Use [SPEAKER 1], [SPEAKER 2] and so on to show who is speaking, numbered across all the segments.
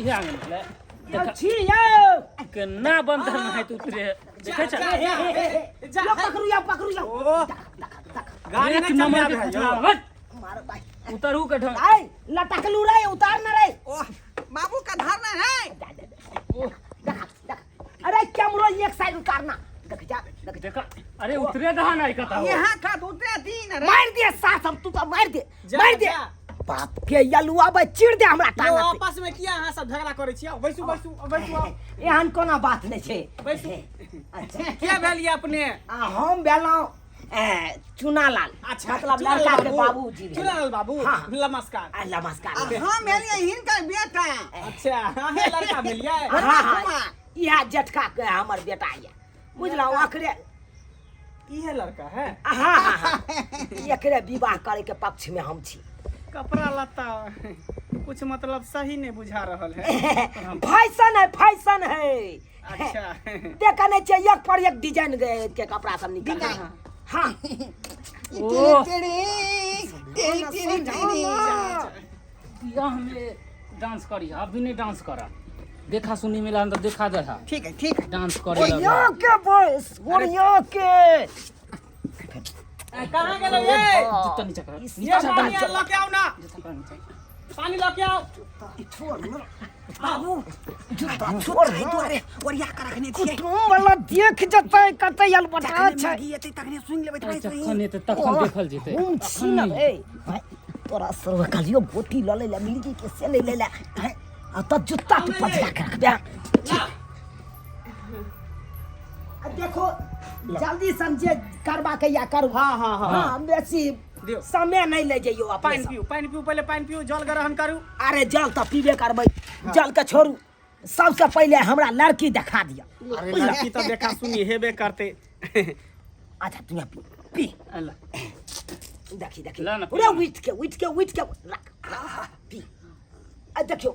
[SPEAKER 1] इहे आंगन भेलै।
[SPEAKER 2] यौ छी यौ।
[SPEAKER 1] केना बंदर नहाइत उतरे देखै छ?
[SPEAKER 3] जा।
[SPEAKER 2] यौ पकड़ू, यौ पकड़ू यौ।
[SPEAKER 3] ओ गाड़ी
[SPEAKER 1] एक
[SPEAKER 3] नहीं
[SPEAKER 1] नंबर
[SPEAKER 3] चल
[SPEAKER 1] के
[SPEAKER 3] है।
[SPEAKER 1] खचरा हट।
[SPEAKER 2] मारो भाई।
[SPEAKER 1] उतरू के ढंग।
[SPEAKER 2] आय लटकलू रे, उतार न रे।
[SPEAKER 4] ओह, बाबू का धरना है।
[SPEAKER 1] ओह,
[SPEAKER 2] देख देख, अरे कैमरो एक साइड उतारना, देख जा देख जा।
[SPEAKER 1] देखा, अरे उतरे दहा नहीं कता हो।
[SPEAKER 4] यहाँ का दूसरा दिन रे।
[SPEAKER 2] मार दे सास, हम तू तो मार दे।
[SPEAKER 3] जा,
[SPEAKER 2] मार दे।
[SPEAKER 3] जा।
[SPEAKER 2] बाप के यलुआ बे चिर दे हमरा
[SPEAKER 3] यौ
[SPEAKER 2] टांग पे।
[SPEAKER 3] आपस में किया अहाँ सब झगड़ा करै छी? आउ, बैसू बैसू बैसू, आउ।
[SPEAKER 2] एहन कोनो बात नहीं छै।
[SPEAKER 3] बैसू।
[SPEAKER 2] अच्छा।
[SPEAKER 3] के भेल ये अपने?
[SPEAKER 2] आ हम भेलहुँ चुनालाल।
[SPEAKER 3] अच्छा।
[SPEAKER 2] मतलब
[SPEAKER 3] चुनालाल
[SPEAKER 2] लड़का के
[SPEAKER 3] बाबू।
[SPEAKER 2] बाबूजी भेल।
[SPEAKER 3] चुनालाल बाबू।
[SPEAKER 2] हाँ।
[SPEAKER 3] नमस्कार।
[SPEAKER 2] आ, नमस्कार।
[SPEAKER 4] आ हम भेलियै हिनकर बेटा।
[SPEAKER 3] अच्छा, अहें लड़का भेलियै?
[SPEAKER 2] हाँ हाँ।
[SPEAKER 4] कुमार।
[SPEAKER 2] इएह जेठका के हमर बेटा यऽ, बुझलहुँ? अकरे
[SPEAKER 3] इहे लड़का है?
[SPEAKER 2] हाँ हाँ हाँ, एकरे विवाह करे के पक्ष में हम छी।
[SPEAKER 3] कपड़ा लत्ता कुछ मतलब सही नहीं बुझा रहल है।
[SPEAKER 2] फैशन है, फैशन है।
[SPEAKER 3] अच्छा।
[SPEAKER 2] देखा नहीं छै, एक पर एक डिजाइन के कपड़ा सब निकल
[SPEAKER 4] डिजाइन।
[SPEAKER 2] है। हाँ।
[SPEAKER 1] ओह।
[SPEAKER 4] टेढ़ी टेढ़ी टेढ़ी टेढ़ी।
[SPEAKER 1] बियाह में डांस करी, अभी नहीं डांस करा। देखा सुनी मिला तो देखा दे हा।
[SPEAKER 4] ठीक है, ठीक है।
[SPEAKER 1] डांस करे
[SPEAKER 2] ओरिया
[SPEAKER 1] लगा।
[SPEAKER 2] के बस, ओरिया के।
[SPEAKER 3] कहाँ गेलो ये?
[SPEAKER 1] जूता नीचा कर।
[SPEAKER 3] ये
[SPEAKER 1] नीचा कर।
[SPEAKER 3] पानी आर लऽ के आउ ना।
[SPEAKER 1] जूता कर नीचा।
[SPEAKER 3] पानी लऽ के आउ।
[SPEAKER 2] छोड़ ना बाबू, जूता
[SPEAKER 4] छोड़ रे, दुआरे ओरिया के रखने छियै।
[SPEAKER 2] कुटुम वाला देख जतै कतै अलबटा
[SPEAKER 4] जखने
[SPEAKER 2] छै।
[SPEAKER 4] मागी एतै तखने सुनि लेबै।
[SPEAKER 1] अरे
[SPEAKER 4] तऽ
[SPEAKER 1] जखन एतै तखन देखल जेतै।
[SPEAKER 2] हम छी
[SPEAKER 1] अखन
[SPEAKER 2] ना
[SPEAKER 1] नहि।
[SPEAKER 2] रे भाई, तोरा सर्व कहलियो गोटी लऽ लै लए, मिर्गी के से नहीं लै लए हैं? आ तऽ जुत्ता तू पजरा के रखबे। आ देखो, जल्दी समझे करबा के या करू।
[SPEAKER 3] हाँ हाँ हाँ।
[SPEAKER 2] हाँ, बेसी
[SPEAKER 3] दियौ।
[SPEAKER 2] समय नहीं ले जइयो अपने
[SPEAKER 3] पानि
[SPEAKER 2] सब।
[SPEAKER 3] पिउ, पानि पिउ, पहिले पानि पिउ, जल ग्रहण करू।
[SPEAKER 2] अरे जल तऽ पीबे करबै, जल के छोड़ू, सबसे पहिले हमरा लड़की देखा दिअ।
[SPEAKER 3] अरे लड़की तऽ देखा सुनी हेबे करतै।
[SPEAKER 2] अच्छा, तू यहाँ पी पी।
[SPEAKER 1] अल्ला।
[SPEAKER 2] देखी देखी।
[SPEAKER 1] ला ना, पी
[SPEAKER 2] रे
[SPEAKER 1] ना।
[SPEAKER 2] उठ के उठ के उठ के रख रख, पी। आ देखियो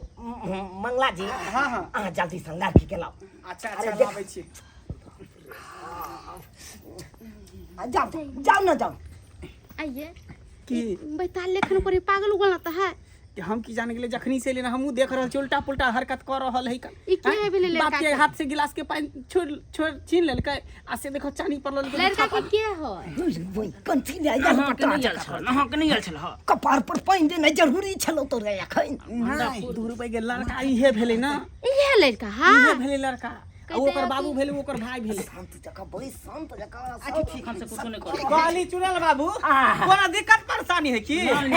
[SPEAKER 2] मंगला जी।
[SPEAKER 3] हाँ, हाँ।
[SPEAKER 2] अहाँ जल्दी से लड़की के लाओ।
[SPEAKER 3] अच्छा।
[SPEAKER 2] अरे
[SPEAKER 3] अच्छा।
[SPEAKER 2] देख।
[SPEAKER 3] लाबै छी।
[SPEAKER 2] आ, जाओ जाओ ना जाओ।
[SPEAKER 5] आइए।
[SPEAKER 3] की?
[SPEAKER 5] बैताल लेखन करे पागल उगल त है।
[SPEAKER 3] कि हम की जाने गेलै, जखनी से एलियै ने हमहूँ देख रहल छी, उल्टा पुल्टा हरकत कऽ रहल है।
[SPEAKER 5] ई के भेलै लड़का?
[SPEAKER 3] बाप के हाथ से गिलास के पानि छोड़ छोड़ छीन लेलकै आ से देखो चानी पर ललकै।
[SPEAKER 5] लड़का के है?
[SPEAKER 2] वही कंथी ले आयल।
[SPEAKER 1] अहाँ के नहीं आयल छल, अहाँ के नहीं आयल छल। हँ।
[SPEAKER 2] कपार पर पानि देनाइ जरूरी छलो तोरे एखन।
[SPEAKER 3] नहीं, 2 रुपए के लड़का इहे भेलै ना?
[SPEAKER 5] इहे लड़का?
[SPEAKER 3] इहे
[SPEAKER 5] हाँ।
[SPEAKER 3] भेलै लड़का आ ओकर बाबू भेलै, ओकर भाई भेलै।
[SPEAKER 2] शांत जगह बैस, शांत जगह।
[SPEAKER 1] अखन से कुछो नहीं करू।
[SPEAKER 3] कहली चुनल बाबू,
[SPEAKER 2] आहा।
[SPEAKER 3] कोनो दिक्कत परेशानी है की?
[SPEAKER 2] नहीं।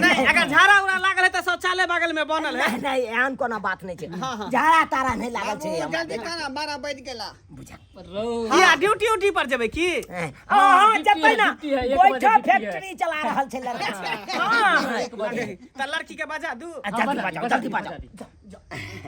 [SPEAKER 3] नहीं, अगर झाड़ा उड़ा लागल है तऽ शौचालय बगल में बनल है।
[SPEAKER 2] नहीं नहीं, एहन कोनो बात नहीं छै, झाड़ा तारा नहीं लागल छै
[SPEAKER 4] बाबू
[SPEAKER 2] हमरा।
[SPEAKER 4] जल्दी करा, 12 बज गेला।
[SPEAKER 2] बुझा
[SPEAKER 1] रो
[SPEAKER 3] किया, ड्यूटी उटी पर जेबै की?
[SPEAKER 2] हाँ,
[SPEAKER 1] ड्यूटी
[SPEAKER 2] जतै
[SPEAKER 1] है,
[SPEAKER 2] ना।
[SPEAKER 1] ड्यूटी है, 1 बजे
[SPEAKER 2] गोइठा
[SPEAKER 1] ड्यूटी है।
[SPEAKER 2] फैक्ट्री चला रहल छै लड़का। हाँ।
[SPEAKER 1] 1 बजे।
[SPEAKER 3] तऽ लड़की के बजा दू।
[SPEAKER 2] आ, जल्दी
[SPEAKER 1] बजा दी,
[SPEAKER 2] बजाओ।
[SPEAKER 1] बजा
[SPEAKER 2] जल्दी
[SPEAKER 1] दी,
[SPEAKER 2] बजाओ।
[SPEAKER 1] बजा दी।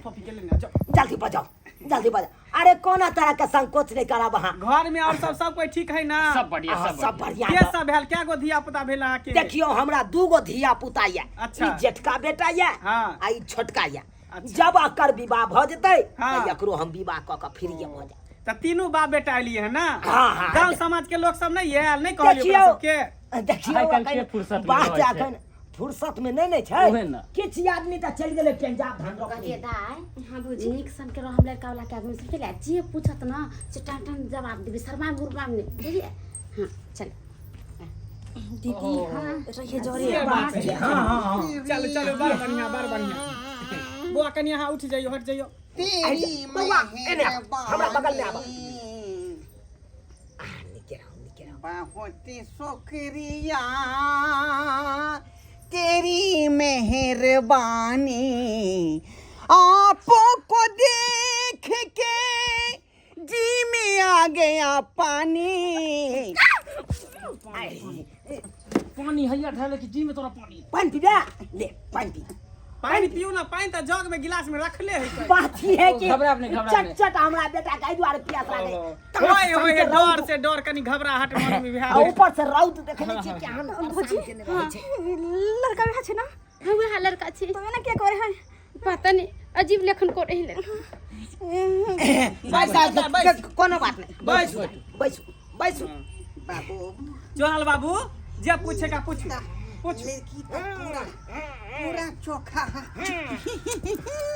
[SPEAKER 3] पपी के लेने जाओ।
[SPEAKER 2] जल्दी बजाओ, जल्दी बजाओ। अरे कोना तरह के संकोच नहीं करब अहाँ।
[SPEAKER 3] घर में और सब सब कोई ठीक है ना?
[SPEAKER 1] सब बढ़िया।
[SPEAKER 2] अहाँ
[SPEAKER 1] सब
[SPEAKER 2] सब
[SPEAKER 1] बढ़िया।
[SPEAKER 2] बढ़िया।
[SPEAKER 3] के सब भेल? क्या गो धिया पुता भेल अहाँ के?
[SPEAKER 2] देखियो, हमरा दूगो धिया पुता ये।
[SPEAKER 3] अच्छा।
[SPEAKER 2] ई जेठका बेटा ये आ ई छोटका ये।
[SPEAKER 3] अच्छा।
[SPEAKER 2] जब एकर विवाह भऽ जेतै तऽ एकरो हम विवाह कऽ कऽ फ्रीये भऽ जायब।
[SPEAKER 3] तऽ तीनू बाप बेटा एलियै है ना?
[SPEAKER 2] हाँ, हाँ।
[SPEAKER 3] गांव समाज के लोग सब नहीं आयल? नहीं कहलियै
[SPEAKER 2] देखियौ
[SPEAKER 3] ओकरा सबके?
[SPEAKER 2] देखियौ,
[SPEAKER 1] आइ काल्हि के
[SPEAKER 2] एखन
[SPEAKER 1] फुर्सत में
[SPEAKER 2] बात
[SPEAKER 1] रहै छै।
[SPEAKER 2] एखन फुर्सत में नहीं ने छै।
[SPEAKER 1] ओहे ने।
[SPEAKER 2] किछु आदमी तऽ चलि गेलै पंजाब धान रोपनी।
[SPEAKER 5] कहलिए दाय।
[SPEAKER 6] हाँ भौजी।
[SPEAKER 5] नीक सन के हम लड़का वाला के आदमी सब चले, जे पूछत ना से टन टन जवाब देबे, शर्मा गुरमाम नहीं, बुझलिए? हाँ चल।
[SPEAKER 6] दीदी रहिए जरे।
[SPEAKER 3] से बात है।
[SPEAKER 2] हाँ हाँ हाँ।
[SPEAKER 3] चलो चलो, बड़ बढ़िया, बड़ बढ़िया। बौआ, कनि अहाँ उठ जाइयो, हट जाइयो।
[SPEAKER 4] तेरी
[SPEAKER 2] बौआ, एने आब, हमरा बगल में आब।
[SPEAKER 4] मेहरबानी।
[SPEAKER 2] आ, नीके रहू, नीके रहू।
[SPEAKER 4] बहुत शुक्रिया तेरी मेहरबानी, आपको देख के जी में आ गया पानी।
[SPEAKER 1] पानी हैया ढाले कि जी में तोरा पानी?
[SPEAKER 2] पानि पीबे? ले पानि पी।
[SPEAKER 3] पानि पियू ना, पानि तऽ जग में गिलास में रखले है।
[SPEAKER 2] बात ई है कि
[SPEAKER 1] घबराब नहीं, घबराब
[SPEAKER 2] चट
[SPEAKER 1] नहीं।
[SPEAKER 2] चट हमरा बेटा के एहि दुआरे प्यास लागै।
[SPEAKER 3] होय होय है, डर से डर कनि घबराहट मन में
[SPEAKER 2] आ
[SPEAKER 3] भए।
[SPEAKER 2] ऊपर से रौद देखने छियै केहन परेशान केने रहै छै।
[SPEAKER 6] लड़का वएह छै ना?
[SPEAKER 5] हाँ, वएह लड़का छै।
[SPEAKER 6] तो एना किया करे है?
[SPEAKER 5] पता नहीं, अजीब लेखन कर रही लड़का।
[SPEAKER 2] बैस, बैस, कोनो बात नहीं,
[SPEAKER 3] बैस।
[SPEAKER 2] बैसू बैसू।
[SPEAKER 4] बाबू।
[SPEAKER 3] चोनल बाबू, जे पूछे का पूछू।
[SPEAKER 4] लड़की तो पूरा पूरा चोखा है।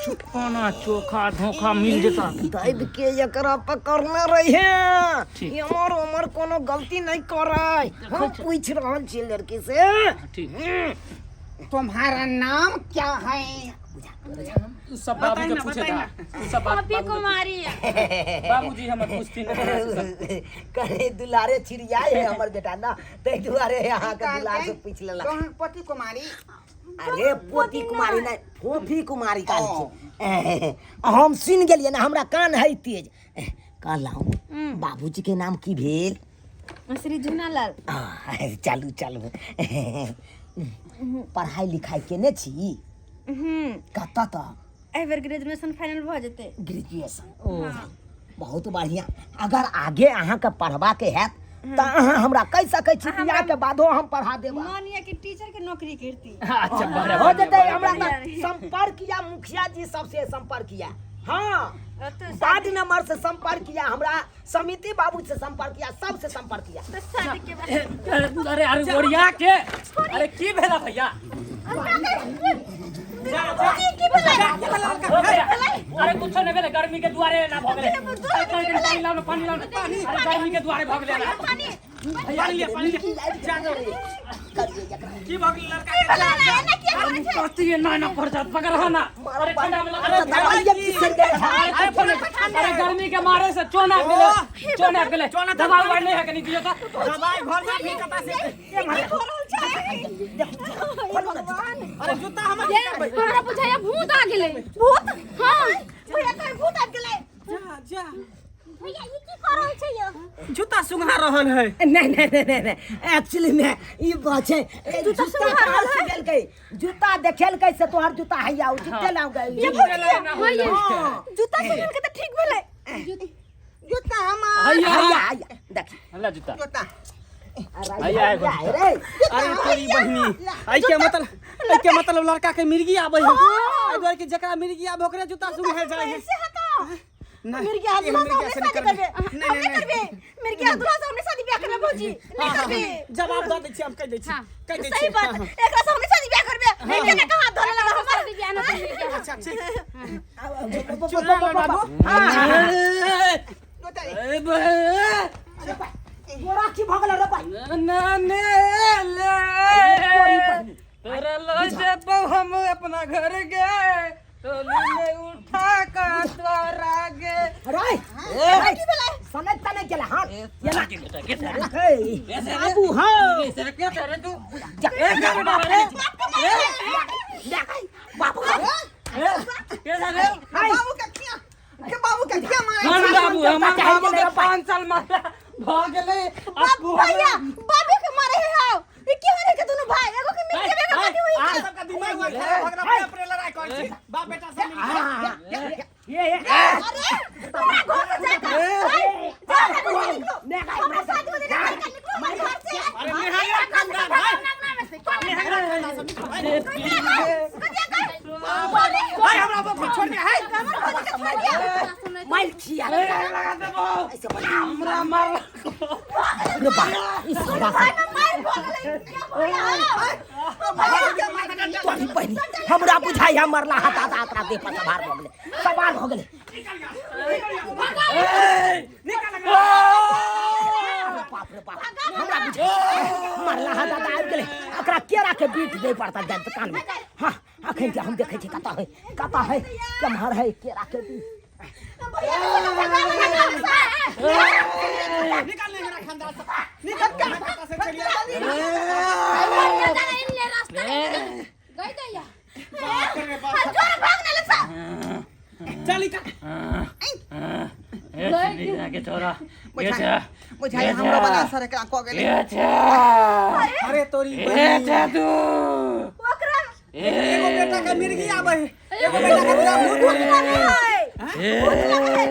[SPEAKER 1] चुपना चोखा धोखा मिल जेता।
[SPEAKER 2] दैव के एकरा पकड़ने रहे।
[SPEAKER 1] ठीक।
[SPEAKER 2] हमर उमर कोनो गलती नहीं करे। हम पूछ रहल छी लड़की से।
[SPEAKER 1] ठीक।
[SPEAKER 4] तुम्हारा नाम क्या है?
[SPEAKER 1] उ सब बाबू
[SPEAKER 3] बताइ
[SPEAKER 1] के
[SPEAKER 3] ना,
[SPEAKER 1] पूछे
[SPEAKER 3] बताइ
[SPEAKER 1] था।
[SPEAKER 3] ना।
[SPEAKER 1] उ सब बात
[SPEAKER 6] पॉपी
[SPEAKER 1] बाबू के
[SPEAKER 6] कुमारी।
[SPEAKER 1] बाबूजी हमर पूछथिन हमरा से सब।
[SPEAKER 2] करे दुलारे छिड़ियाए है हमर बेटा ना, ताहि दुआरे अहाँ के दुलार से पूछ लेलक।
[SPEAKER 4] तोहर पति कुमारी?
[SPEAKER 2] अरे पोती कुमारी नहीं, फोफी कुमारी कहै छै। हम सुनि गेलियै ना, हमरा कान है तेज। कहलहुँ बाबूजी के नाम की भेल?
[SPEAKER 6] श्री झुनालाल।
[SPEAKER 2] चलू चलू। पढ़ाई लिखाई केने छी? कतऽ तक?
[SPEAKER 6] एहि बेर ग्रेजुएशन फाइनल भऽ जेतै।
[SPEAKER 2] ग्रेजुएशन, ओ बहुत बढ़िया। अगर आगे अहाँके पढ़बाके हैत तऽ अहाँ हमरा कहि सकै छी, बियाह के बादो हम पढ़ा देब।
[SPEAKER 6] मन यऽ कि टीचर के नौकरी करती।
[SPEAKER 1] अच्छा बड़ा
[SPEAKER 2] हो जेतै।
[SPEAKER 1] बढ़िया,
[SPEAKER 2] हमरा
[SPEAKER 1] बढ़िया।
[SPEAKER 2] तऽ संपर्क किया मुखिया जी सबसे संपर्क किया, हाँ वार्ड नंबर से संपर्क किया, हमरा समिति बाबू से संपर्क किया, सबसे संपर्क किया।
[SPEAKER 6] तऽ शादी के बाद
[SPEAKER 1] अरे अरे ओरिया के, अरे की भेला भैया? हो भैया, अरे कुछो नहीं भेलै, गर्मी के दुआरे ना भऽ गेलै। अरे पानी लाउ ना, पानी लाउ ना। अरे गर्मी के दुआरे भऽ गेलै ना।
[SPEAKER 3] पानी लिया, पानी लिया। की भऽ गेलै लड़का के?
[SPEAKER 1] कथी एना एना पड़ जात, पकड़ ना। अरे ठंडा में लगा।
[SPEAKER 2] दवाइया की संगे
[SPEAKER 1] अरे अरे गर्मी के मारे से चोना गेलै, चोना गेलै। दवाई उवाई नहीं है कनी दियो त।
[SPEAKER 3] दवाई घर में भी कता से। अरे जूता हमर की करबै?
[SPEAKER 5] हमरा बुझाया भूत आ गेलै।
[SPEAKER 6] भूत? हाँ भैया कहीं भूत आबि गेलै।
[SPEAKER 3] जा जा।
[SPEAKER 5] भैया ई की कर रहल छै यौ?
[SPEAKER 3] जूता सुंघा रहल है।
[SPEAKER 2] नहीं नहीं नहीं नहीं नहीं, एक्चुअली में ई बात छै, ए, जूता कहाँ से गेलकै? जूता देखेलकै से तोहर जूता हैया, उ जूते लाउ गए।
[SPEAKER 6] ये भैया जूता सुनल के तऽ ठीक भेलै।
[SPEAKER 4] जूता हमार।
[SPEAKER 1] हैया
[SPEAKER 2] हैया हैया देख।
[SPEAKER 1] हल्ला जूता।
[SPEAKER 4] जूता।
[SPEAKER 1] हैया एगो
[SPEAKER 2] हैया रे।
[SPEAKER 3] अरे तोरी बहिनी, एहि के मतलब, एहि के मतलब लड़का के मिर्गी आबै है। एहि दुआरे कि जकरा मिर्गी आबै ओकरे जूता सुंघल जाइ है।
[SPEAKER 6] से हता
[SPEAKER 3] नहीं,
[SPEAKER 6] मिर्गिया
[SPEAKER 3] ई
[SPEAKER 6] दूल्हा से
[SPEAKER 3] मिर्गिया
[SPEAKER 6] हमने
[SPEAKER 3] से
[SPEAKER 6] शादी
[SPEAKER 3] निकलबै।
[SPEAKER 6] करबे।
[SPEAKER 3] नहीं,
[SPEAKER 6] हमने
[SPEAKER 3] नहीं,
[SPEAKER 6] करबे मिर्गिया दूल्हा से हमने शादी ब्याह करबे भौजी, नहीं करबे।
[SPEAKER 3] जवाब दऽ दै छी, हम कहि दै छी, कहि दै
[SPEAKER 6] सही
[SPEAKER 3] छी।
[SPEAKER 6] बात, एकरा से हमने शादी ब्याह करबे। मिर्गिया ने कहाँ धरे लगा हमर
[SPEAKER 5] शादी ब्याह न करी।
[SPEAKER 3] अच्छा ठीक।
[SPEAKER 2] तोरा की भऽ गेलै रे भाई?
[SPEAKER 1] ना ने ले तोरा लो जेबौ हम अपना घर गे, टोली में उठा का तोरा गे।
[SPEAKER 2] रे सनक तनक गेलै। हाँ हे बाबू, हाँ बाबू।
[SPEAKER 4] बाबू के किया के बाबू के किया मारे?
[SPEAKER 1] हम बाबू, हमर बाबू के 5 साल मारा भऽ गेलै।
[SPEAKER 6] बाप भैया बाबू के मारे है। हां ई की होने के दोनों भाई एगो के मिल के एगो कथी होई?
[SPEAKER 3] अहाँ सबके दिमाग में खराब भऽ गेल, अपने अपने लड़ाई करै छी बाप बेटा सब मिल के।
[SPEAKER 6] अरे हमरा घर से जाकर जा, निकलो। हमरा शादी हो जाए, निकलो हमर घर से।
[SPEAKER 3] अरे निहाय खानदान है, निहाय खानदान सब निकलो। भाई हमरा बाबू छोड़ दे है।
[SPEAKER 6] हमर भौजी के छोड़ दिया।
[SPEAKER 2] माइल खिया
[SPEAKER 1] लगा देबौ
[SPEAKER 2] ऐसे बना
[SPEAKER 1] हमरा मार।
[SPEAKER 2] रे बा, इस बात
[SPEAKER 6] भाई में मार भऽ गेलै क्या भैया?
[SPEAKER 2] तोरी बहिनी, हमरा बुझाइ है मरला हाथ आधा एकरा देह पर सवार भऽ गेलै, सवार भऽ गेलै। अरे बाप रे बाप, हमरा बुझाइ मरला हाथ आधा आबि गेलै। एकरा केरा के बीट दे पड़ता दंत कान में। हाँ अखन जे हम देखै छी कतऽ है, कतऽ है, केम्हर है केरा के बीट?
[SPEAKER 3] निकाल ले मेरा खानदान से, निकाल के खाता से चलिए।
[SPEAKER 5] गई दैया।
[SPEAKER 3] बाप रे बाप।
[SPEAKER 6] जोर भाग ना लसा।
[SPEAKER 3] चल निकल।
[SPEAKER 1] के छोरा
[SPEAKER 4] बुझाइ हमरो बला सर एकरा कऽ गेलै।
[SPEAKER 3] अरे तोरी बहिनी,
[SPEAKER 1] तू
[SPEAKER 6] ओकरा
[SPEAKER 3] एगो बेटा के मिर्गी आबै है, एगो बेटा के पूरा भूत
[SPEAKER 6] भूत लगे है, भूत लगे है।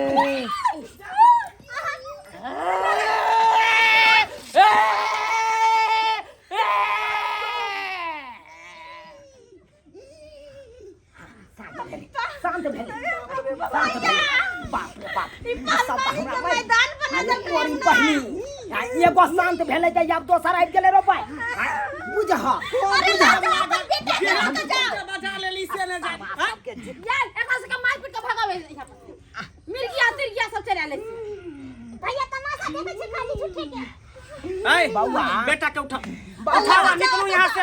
[SPEAKER 2] शांत भेलै, शांत भेलै। बाप रे बाप, ई सब तऽ हमरा
[SPEAKER 6] मैदान बना
[SPEAKER 2] अरे
[SPEAKER 6] देलकै।
[SPEAKER 2] तोरी बहिनी, आ एगो शांत भेलै तऽ आब दोसर आबि गेलै रो भाई। बुझ बुझह।
[SPEAKER 6] अरे ला जाओ अपन बेटा के लऽ के जाओ।
[SPEAKER 3] बजा लेली से ने जाए हाँ?
[SPEAKER 5] यार एकरा से मार पीट के भगावे यहाँ पर मिर्गिया तिर्गिया सब चला ले।
[SPEAKER 6] भैया तमाशा देखै छी खाली झूठे के।
[SPEAKER 3] ऐ,
[SPEAKER 2] बौआ।
[SPEAKER 3] बेटा के उठा उठा, निकलू यहाँ से।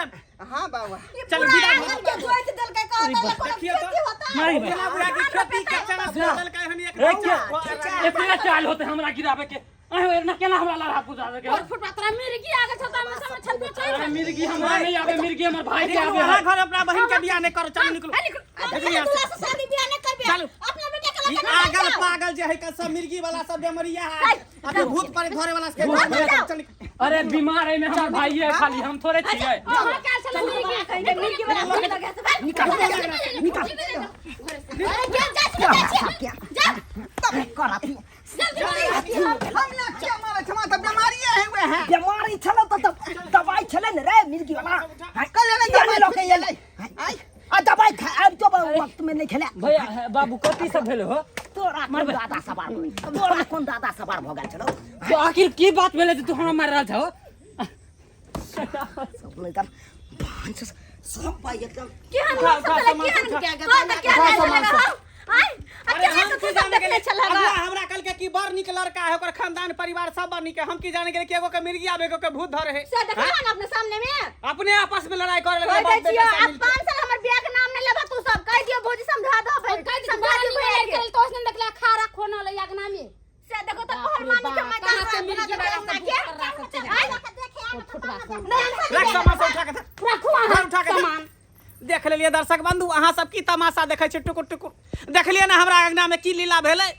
[SPEAKER 4] हाँ बाबा।
[SPEAKER 3] चल विदा भऽ।
[SPEAKER 6] आंगन के जोइत देलकै, कहता ले कोनो
[SPEAKER 3] देखियौ तऽ।
[SPEAKER 6] खेती होता।
[SPEAKER 1] मारी बे।
[SPEAKER 3] केना बुढ़ा के खेती के चना बदल के हन एक
[SPEAKER 1] ए, क्या इतना चाल होते हमरा गिरावे के? अहे एना केना हमरा लड़ा पूजा के?
[SPEAKER 5] और फुटवा तोरा मिर्गी आ गेल छौ त हम सब छत पे चढ़ि।
[SPEAKER 1] अरे मिर्गी हमरा नहीं आवे, मिर्गी हमर भाई के
[SPEAKER 3] निकलू
[SPEAKER 1] आवे
[SPEAKER 3] अहाँ
[SPEAKER 1] है।
[SPEAKER 3] घर, अपना बहिन के बियाह नहीं करो, चलू निकलू।
[SPEAKER 6] अपना दूल्हा से शादी बियाह नहीं करबे।
[SPEAKER 3] चलू।
[SPEAKER 6] अपना बेटा के
[SPEAKER 3] ई
[SPEAKER 6] लऽ के
[SPEAKER 3] आगल
[SPEAKER 6] जाओ।
[SPEAKER 3] पागल जे है का सब मिर्गी वाला सब बेमरिया है, अभी भूत पर धरे वाला के घर में चल निकल।
[SPEAKER 1] अरे बीमार है में हमर भाई है खाली, हम थोड़े छियै।
[SPEAKER 5] अहाँ के आयल छलै मिर्गी,
[SPEAKER 6] मिर्गी वाला भूत लगे से।
[SPEAKER 2] निकाल निकाल।
[SPEAKER 6] अरे के जा छी, जा छी। जा।
[SPEAKER 2] करत
[SPEAKER 4] हम लोग क्या मारे छमा तऽ बीमारिये है हुए हैं।
[SPEAKER 2] बेमारी छलो तऽ दवाई छले ने रे मिर्गी वाला।
[SPEAKER 4] कल एलै
[SPEAKER 2] किया नहि
[SPEAKER 4] दवाइ
[SPEAKER 2] लऽ के एलै?
[SPEAKER 4] आइ।
[SPEAKER 2] आ दवाई खा आबि जो वक्त में नहीं खेले।
[SPEAKER 1] भैया हे, बाबू कथी सब भेल हो?
[SPEAKER 2] तोरा कोन दादा सवार भऽ गेल? तोरा कोन दादा सवार भऽ गेल छलौ?
[SPEAKER 1] तो आखिर की बात भेलै जे तू हमरा मारि रहल छहो?
[SPEAKER 2] सब नहि तऽ भांज सब भाई एकदम।
[SPEAKER 6] केहन लोग सब छलै, केहन कह तऽ केहन आयल छलै हौ? आँय, आ
[SPEAKER 3] अरे
[SPEAKER 6] केहन
[SPEAKER 3] हम
[SPEAKER 6] से
[SPEAKER 3] की
[SPEAKER 6] तू सब
[SPEAKER 3] जाने
[SPEAKER 6] देखने
[SPEAKER 3] गेलियै?
[SPEAKER 6] छलह
[SPEAKER 3] अगुआ हमरा कहलकै कि बड़ नीक लड़का है, ओकर खानदान परिवार सब बड़ नीक है। हम की जाने गेलियै कि एगो के मिर्गी आब एगो के भूत धरे है।
[SPEAKER 6] से देखलह ने अपने सामने में?
[SPEAKER 3] अपने आपस में लड़ाई करे
[SPEAKER 6] कह
[SPEAKER 3] लगलै
[SPEAKER 6] दै
[SPEAKER 3] बाप
[SPEAKER 6] छियौ,
[SPEAKER 3] बेटा सब
[SPEAKER 6] आब
[SPEAKER 3] मिलके।
[SPEAKER 6] 5 साल हमर बियाह के नाम नहि लेबह तू सब। कहि दियौ भौजी, समझा दहो भाई,
[SPEAKER 5] कहि दियौ,
[SPEAKER 6] समझा दियौ भैया के।
[SPEAKER 5] तो उसने देखला खारा खोना ले अगना में।
[SPEAKER 6] से देखो तऽ पहलवानी के मैदान
[SPEAKER 5] कहाँ से
[SPEAKER 6] में
[SPEAKER 5] मिर्गी
[SPEAKER 6] बना
[SPEAKER 5] वाला
[SPEAKER 6] देलकै
[SPEAKER 5] सब
[SPEAKER 6] के?
[SPEAKER 5] कर रहा सब चीज।
[SPEAKER 6] आँय?
[SPEAKER 5] फुटवा सब।
[SPEAKER 6] नहीं, हम
[SPEAKER 3] रख सामान सब उठा के धर।
[SPEAKER 5] रखू अहाँ
[SPEAKER 3] उठा के धर।
[SPEAKER 5] सामान।
[SPEAKER 3] देख लेलियै दर्शक बंधु, अहाँ सब की तमाशा देखै छी टुकुर टुकुर? देखलियै ने हमरा अंगना में की लीला भेलै?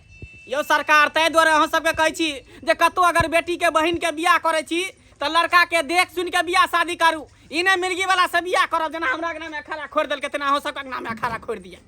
[SPEAKER 3] यौ सरकार, ताहि दुआरे अहाँ सबके कहै छी जे कतौ अगर बेटी के बहिन के बियाह करै छी तऽ लड़का के देख सुनि के बियाह शादी करू, ई नहि मिर्गी वाला से बियाह करब। जेना हमरा अंगना में अखाड़ा खोरि देलकै तेना अहाँ सबके अंगना में अखाड़ा खोरि दिया।